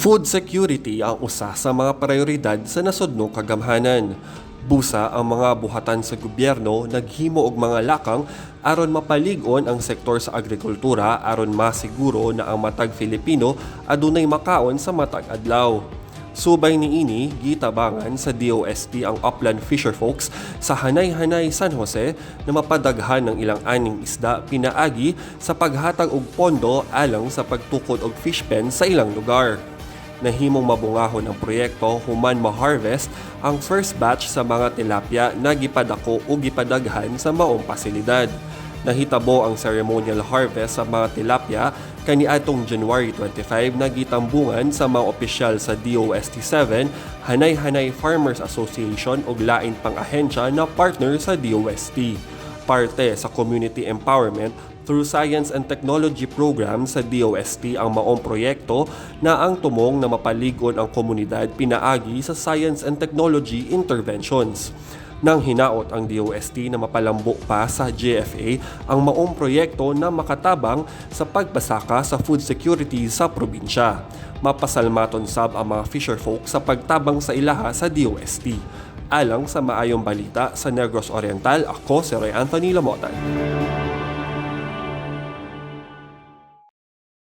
Food security ang usa sa mga prioridad sa nasodnong kagamhanan. Busa ang mga buhatan sa gobyerno naghimo og mga lakang aron mapalig-on ang sektor sa agrikultura aron masiguro na ang matag Filipino adunay makaon sa matag adlaw. Subay niini, gitabangan sa DOST ang upland fisherfolks sa Hanay-Hanay, San Jose na mapadaghan ng ilang aning isda pinaagi sa paghatag og pondo alang sa pagtukod og fish pen sa ilang lugar. Nahimong mabungahon ang proyekto human ma-harvest ang first batch sa mga tilapia na gipadako o gipadaghan sa maong pasilidad. Nahitabo ang ceremonial harvest sa mga tilapia kaniadtong January 25 na gitambungan sa mga opisyal sa DOST-7, Hanay-Hanay Farmers Association ug lain pang ahensya na partner sa DOST. Parte sa Community Empowerment through Science and Technology Program sa DOST ang maong proyekto na ang tumong na mapalig-on ang komunidad pinaagi sa science and technology interventions. Nang hinaot ang DOST na mapalambo pa sa GFA ang maong proyekto na makatabang sa pagpasaka sa food security sa probinsya. Mapasalmaton sab ang mga fisherfolk sa pagtabang sa ilaha sa DOST. Alang sa Maayong Balita sa Negros Oriental, ako si Roy Anthony Lamotan.